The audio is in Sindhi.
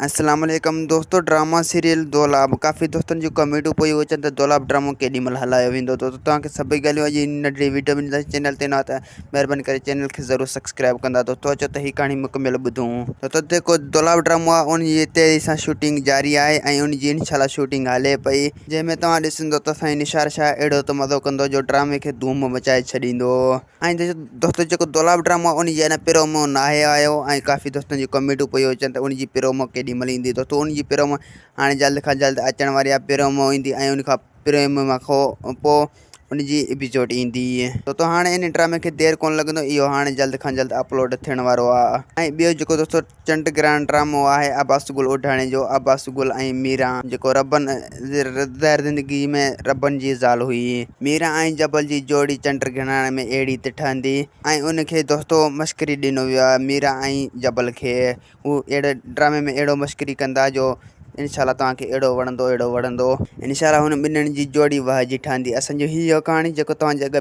اسلام عليڪم دوستو ڊراما سيريل دولاب ڪافي دوستن جون ڪمينٽون پيون اچن ته دولاب ڊرامو ڪيڏي مھل ھلايو ويندو دوستو توھان کي سڀئي ڳالھيون اڄ ھن ننڍڙي ويڊيو ۾ ڏينداسين چينل تي نوان ته مھرباني ڪري چينل کي ضرور سبسڪرائب ڪندا دوستو اچو ته ھي ڪھاڻي مڪمل ٻڌون دوستو جيڪو دولاب ڊرامو آھي ان جي تيزي سان شوٽنگ جاري آھي ۽ ان جي انشاء الله شوٽنگ ھلي پئي جنھن ۾ توھان ڏسندو ته سائين نشار شاھ اھڙو ته مزو ڪندو جو ڊرامي کي ڌوم مچائي ڇڏيندو. ۽ دوستو جيڪو دولاب ڊرامو آهي ان جي اڃا پرومو ناهي آيو ۽ ڪافي دوستن جون ڪمينٽون پيون اچن ته ان جي پرومو ڪيڏي مهل ايندي دوستو ان جي پرومو هاڻي جلد کان جلد اچڻ واري آهي پرومو ايندي ۽ ان کان پرومو کان پوء ان جي ايپيسوڊ ايندي دوستو هاڻي ان ڊرامي کي دير ڪونه لڳندو اهو هاڻي جلد کان جلد اپلوڊ ٿيڻ وارو آهي ۽ ٻيو جيڪو دوستو چنڊ گرهڻ ڊرامو آهي عباس گل اوڍاڻي جو عباس گل ۽ ميران جيڪو ربن ظاهر زندگي ۾ ربن جي زال هئي ميران ۽ جبل جي جوڙي چنڊ گرهڻ ۾ اهڙي ته ٺهندي ۽ ان کي دوستو مشڪري ڏنو ويو آهي ميران ۽ جبل کي هو اهڙي ڊرامي ۾ اهڙو مشڪري ڪندا جو انشاء الله توهان کي اهڙو وڻندو اهڙو وڻندو انشاء الله هن ٻنهن جي جوڙي واهه جي ٺهندي اسان جو هي ڪهاڻي جيڪو توهان جي اڳ.